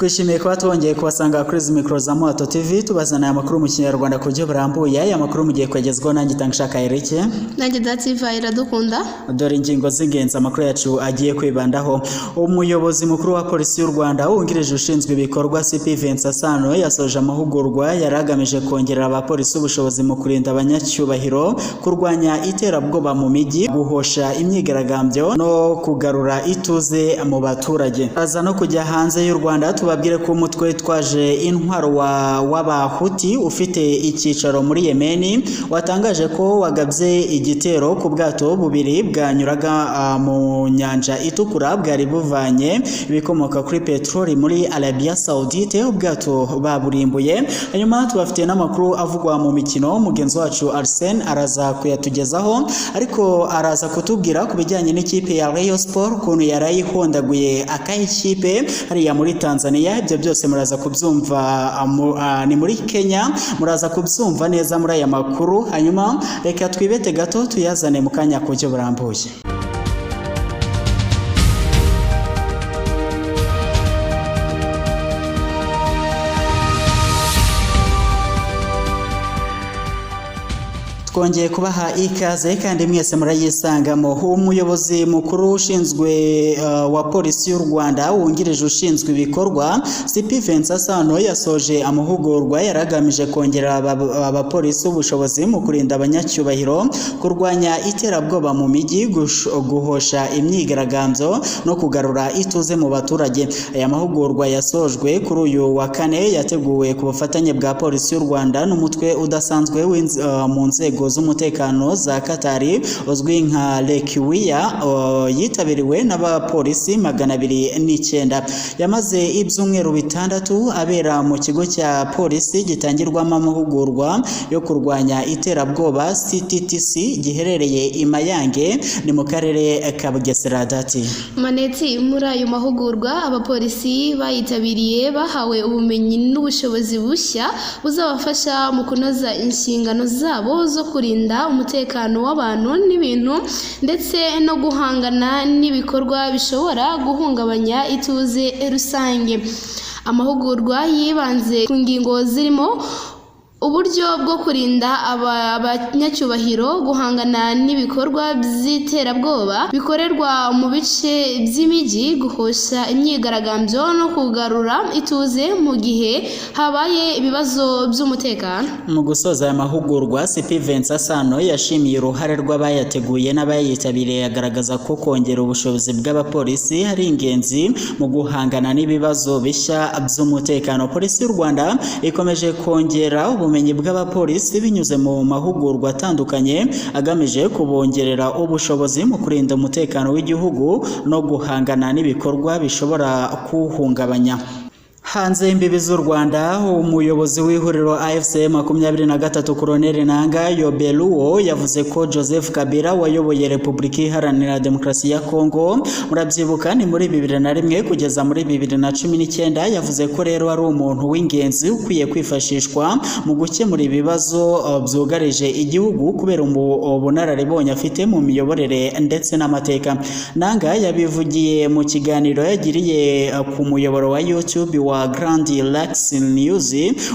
Twishimiye kuba twongeye kubasanga kuri izi mikoro za Muhato TV, tubazaniye amakuru mu Kinyarwanda ku buryo burambuye. Aya makuru mugiye kugezwaho nanjye Itangishaka Eric. Nanjye Dativa Iradukunda. Dore ingingo z'ingenzi amakuru yacu agiye kwibandaho. Umuyobozi mukuru wa Polisi y'u Rwanda wungirije ushinzwe ibikorwa, CP Vincent Sano, yasoje amahugurwa yari agamije kongerera abapolisi ubushobozi mu kurinda abanyacyubahiro, kurwanya iterabwoba mu mijyi, guhosha imyigaragambyo no kugarura ituze mu baturage. Aza no kujya hanze y'u Rwanda, tubabwire ko umutwe witwaje intwaro w'Abahuti ufite icyicaro muri Yemeni watangaje ko wagabye igitero ku bwato bubiri bwanyuraga mu Nyanja Itukura, bwari buvanye ibikomoka kuri peteroli muri Arabia Saudite. Ubwato baburimbuye. Hanyuma tubafitiye n'amakuru avugwa mu mikino. Mugenzi wacu Arsene araza kuyatugezaho, ariko araza kutubwira ku bijyanye n'ikipe ya Rayon Sport, ukuntu yarayihondaguye akayikipe hariya muri Tanzania. Ibyo byose muraza kubyumva, ni muri Kenya, muraza kubyumva neza muri aya makuru. Hanyuma reka twibete gato, tuyazane mu kanya ku buryo burambuye. Twongeye kubaha ikaze kandi mwese murayisangamo. Umuyobozi mukuru ushinzwe wa Polisi y'u Rwanda wungirije ushinzwe ibikorwa, CP Vincent Sano, yasoje amahugurwa yaragamije kongerera abapolisi ubushobozi mu kurinda abanyacyubahiro, kurwanya iterabwoba mu mijyi, guhosha imyigaragambyo no kugarura ituze mu baturage. Aya mahugurwa yasojwe kuri uyu wa kane, yateguwe ku bufatanye bwa Polisi y'u Rwanda n'umutwe udasanzwe mu nzego z'umutekano za Katari uzwi nka Lekiwiya, yitabiriwe n'abapolisi 209. Yamaze ibyumweru 6 abera mu kigo cya polisi gitangirwamo amahugurwa yo kurwanya iterabwoba, CTTC, giherereye i Mayange, ni mu karere ka Bugesera. Dati. Maneti, muri ayo mahugurwa abapolisi bayitabiriye bahawe ubumenyi n'ubushobozi bushya buzabafasha mu kunoza inshingano zabo zo kurinda umutekano w'abantu n'ibintu, ndetse no guhangana n'ibikorwa bishobora guhungabanya ituze rusange. Amahugurwa yibanze ku ngingo zirimo uburyo bwo kurinda abanyacyubahiro, guhangana n'ibikorwa by'iterabwoba bikorerwa mu bice by'imijyi, guhosha imyigaragambyo no kugarura ituze mu gihe habaye ibibazo by'umutekano. Mu gusoza aya mahugurwa, CP Vincent Sano yashimiye uruhare rw'abayateguye n'abayitabiriye, agaragaza ko kongera ubushobozi bw'abapolisi ari ingenzi mu guhangana n'ibibazo bishya by'umutekano. Polisi y'u Rwanda ikomeje kongera ubumenyi bw'abapolisi binyuze mu mahugurwa atandukanye agamije kubongerera ubushobozi mu kurinda umutekano w'igihugu no guhangana n'ibikorwa bishobora kuwuhungabanya. Hanze y'imbibi z'u Rwanda, umuyobozi w'ihuriro AFC 23, Colonel Nanga Yobeluo, yavuze ko Joseph Kabila wayoboye Repubulika Iharanira Demokarasi ya Kongo, murabyibuka ni muri 2001 kugeza muri 2019, yavuze ko rero ari umuntu w'ingenzi ukwiye kwifashishwa mu gukemura ibibazo byugarije igihugu kubera ubunararibonye afite mu miyoborere ndetse n'amateka. Nanga yabivugiye mu kiganiro yagiriye ku muyoboro wa YouTube wa Grand Lacs News,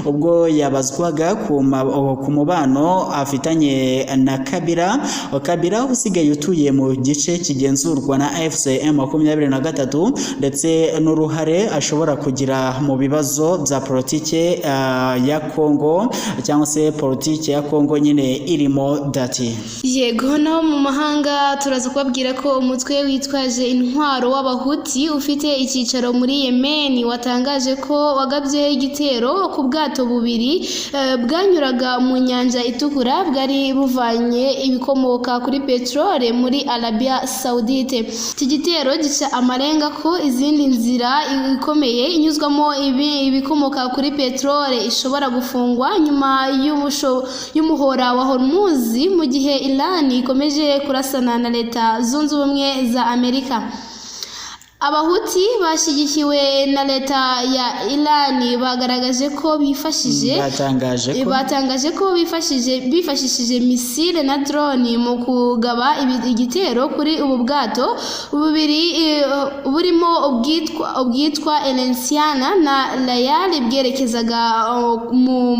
ubwo yabazwaga ku mubano afitanye na Kabila. Kabila usigaye utuye mu gice kigenzurwa na AFC 23, ndetse n'uruhare ashobora kugira mu bibazo bya politike ya Kongo, cyangwa se politike ya Kongo nyine irimo. Dati. Yego, naho mu mahanga turaza kubabwira ko umutwe witwaje intwaro w'Abahuti ufite icyicaro muri Yemen watangaje ko wagabye igitero ku bwato bubiri bwanyuraga mu Nyanja Itukura, bwari buvanye ibikomoka kuri peteroli muri Arabia Saudite. Iki gitero gica amarenga ko izindi nzira ikomeye inyuzwamo ibikomoka kuri peteroli ishobora gufungwa nyuma y'umuhora wa Hormuz, mu gihe Iran ikomeje kurasana na Leta Zunze Ubumwe za Amerika. Abahuti bashyigikiwe na leta ya Irani bagaragaje ko bifashije Batangaje ko Batangaje ko bifashishije misile na drone mu kugaba igitero kuri ubu bwato bubiri, burimo ubwitwa Elensiana na Layal, bwerekezaga mu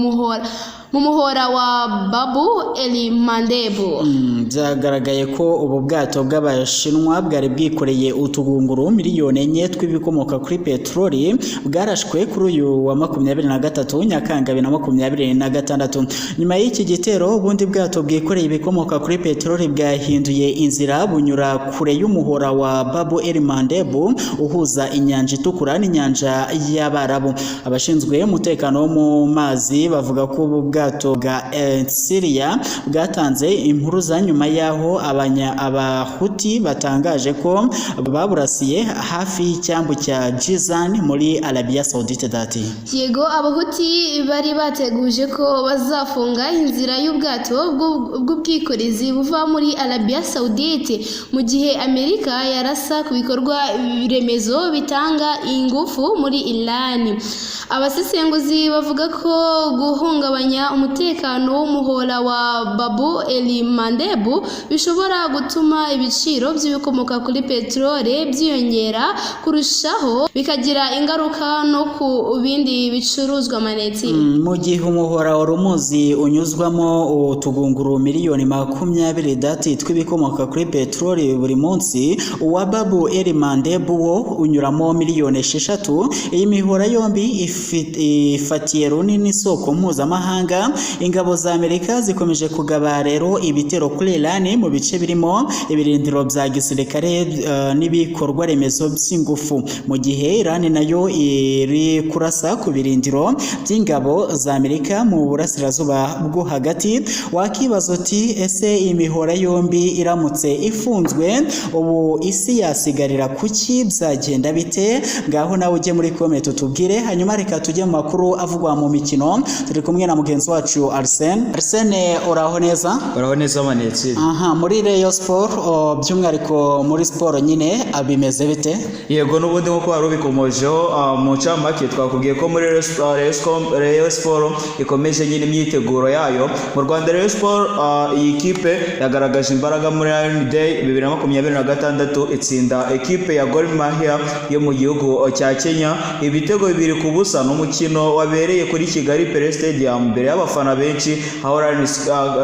muhora wa Babu El Mandebu. Byagaragaye ko ubu bwato bw'Abashinwa bwari bwikoreye utugunguru miliyoni 4 tw'ibikomoka kuri peteroli bwarashwe kuri uyu wa 23 Nyakanga 2026. Nyuma y'iki gitero, ubundi bwato bwikoreye ibikomoka kuri peteroli bwahinduye inzira, bunyura kure y'umuhora wa Babu El Mandebu uhuza inyanja Itukura n'inyanja y'Abarabu. Abashinzwe umutekano wo mu mazi bavuga ko ubu bwato bwa Syria bwatanze impuruza nyuma y'aho Abahuti batangaje ko baburasiye hafi y'icyambu cya Jizan muri Arabia Saudite dati. Yego, Abahuti bari bateguje ko bazafunga inzira y'ubwato bw'ubwikorezi buva muri Arabia Saudite mu gihe Amerika yarasa ku bikorwa remezo bitanga ingufu muri Iran. Abasesenguzi bavuga ko guhungabanya umutekano w'umuhora wa Babu El Mandebu bishobora gutuma ibiciro by'ibikomoka kuri peteroli byiyongera kurushaho, bikagira ingaruka no ku bindi bicuruzwa maneti. Mu gihe umuhora wa Hormuz unyuzwamo utugunguru miliyoni 20 dati tw'ibikomoka kuri peteroli buri munsi, uwa Babu El Mandebu wo unyuramo miliyoni 6. Iyi mihora yombi ifatiye runini isoko mpuzamahanga. Ingabo za Amerika zikomeje kugaba rero ibitero kuri Iran mu bice birimo ibirindiro bya gisirikare n'ibikorwa remezo by'ingufu, mu gihe Iran nayo iri kurasa ku birindiro by'ingabo za Amerika mu burasirazuba bwo hagati. Wakibaza uti: "Ese imihora yombi iramutse ifunzwe, ubu isi yasigarira kuki? Byagenda bite?" Ngaho nawe ujye muri comment utubwire. Hanyuma reka tujye mu makuru avugwa mu mikino. Turi kumwe na mugenzi wacu Arsene. Arsene, uraho neza? Uraho neza, Manetsi. Aha muri Rayon Sport, by'umwihariko muri siporo nyine, bimeze bite? Yego, n'ubundi nk'uko wari ubikomojeho, mu ncamake twakubwiye ko muri Rayon Sport ikomeje nyine imyiteguro yayo mu Rwanda. Rayon Sport, iyi kipe yagaragaje imbaraga muri Lion Day 2026, itsinda ekipe ya Gor Mahia yo mu gihugu cya Kenya ibitego 2-0. Ni umukino wabereye kuri Kigali Pele Stadium imbere y'abafana benshi, aho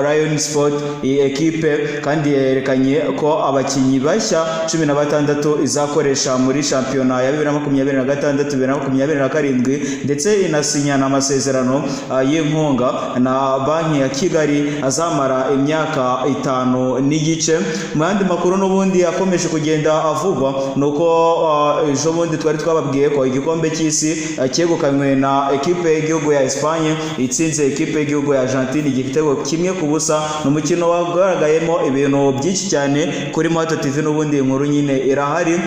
Lion Sport, iyi ekipe kandi yerekanye ko abakinnyi bashya 16 izakoresha muri shampiyona ya 2026 2027, ndetse inasinyana amasezerano y'inkunga na Banki ya Kigali azamara imyaka 5.5. Mu yandi makuru n'ubundi akomeje kugenda avugwa ni uko ejo bundi twari twababwiye ko igikombe cy'isi cyegukanywe na ekipe y'igihugu ya Espagne, itsinze ekipe y'igihugu ya Argentine igitego 1-0. Ni umukino wagaragayemo ibintu byinshi cyane. Kuri Mato TV n'ubundi inkuru nyine irahari.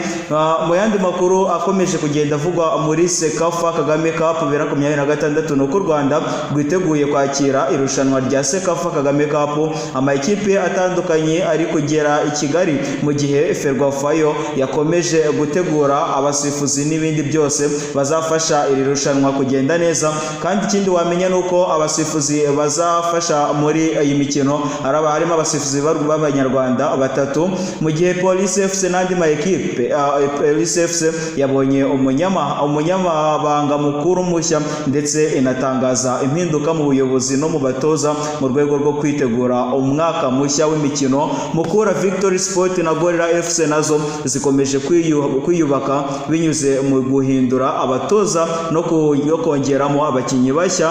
Mu yandi makuru akomeje kugenda avugwa muri CECAFA Kagame Cup 2026, ni uko u Rwanda rwiteguye kwakira irushanwa rya CECAFA Kagame Cup. Amakipe atandukanye ari kugera i Kigali, mu gihe FERWAFA yo yakomeje gutegura abasifuzi n'ibindi byose bazafasha iri rushanwa kugenda neza. Kandi ikindi wamenya ni uko abasifuzi bazafasha muri iyi mikino haraba harimo abasifuzi b'Abanyarwanda batatu, mu gihe Police FC n'andi ma ekipe, Police FC yabonye umunyamabanga mukuru mushya, ndetse inatangaza impinduka mu buyobozi no mu batoza mu rwego rwo kwitegura umwaka mushya w'imikino. Mukura Victory Sport na Gorilla FC nazo zikomeje kwiyubaka binyuze mu guhindura abatoza no kongeramo abakinnyi bashya.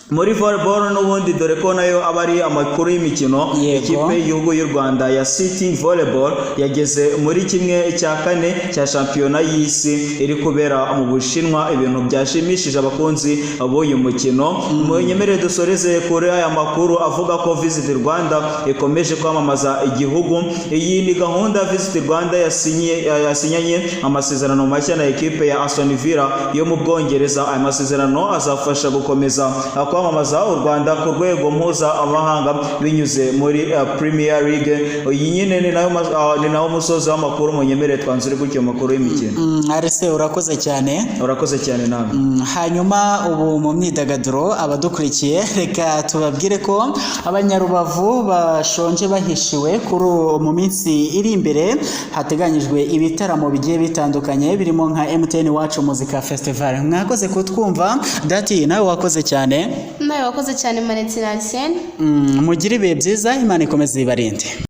Muri volleyball n'ubundi, dore ko nayo aba ari amakuru y'imikino, ikipe y'igihugu y'u Rwanda ya Sitting Volleyball yageze muri 1/4 cya shampiyona y'isi iri kubera mu Bushinwa, ibintu byashimishije abakunzi b'uyu mukino. Munyemerere dusoreze kuri aya makuru avuga ko Visit Rwanda ikomeje kwamamaza igihugu. Iyi ni gahunda Visit Rwanda yasinyanye amasezerano mashya na ekipe ya Aston Villa yo mu Bwongereza. Aya masezerano azafasha gukomeza kwamamaza. Kwamamaza u Rwanda ku rwego mpuzamahanga binyuze muri Premier League. Iyi nyine ni nawo musozi w'amakuru, munyemerere twanzure gutyo amakuru y'imikino. Arise, urakoze cyane. Urakoze cyane nawe. Hanyuma ubu mu myidagaduro, abadukurikiye, reka tubabwire ko Abanyarubavu bashonje bahishiwe. Kuri mu minsi iri imbere hateganyijwe ibitaramo bigiye bitandukanye birimo nka MTN Iwacu Muzika Festival. Mwakoze kutwumva. Dati, nawe wakoze cyane. Nawe wakoze cyane, Manetsi na Arsene. Mugire ibihe byiza, Imana ikomeze ibarinde.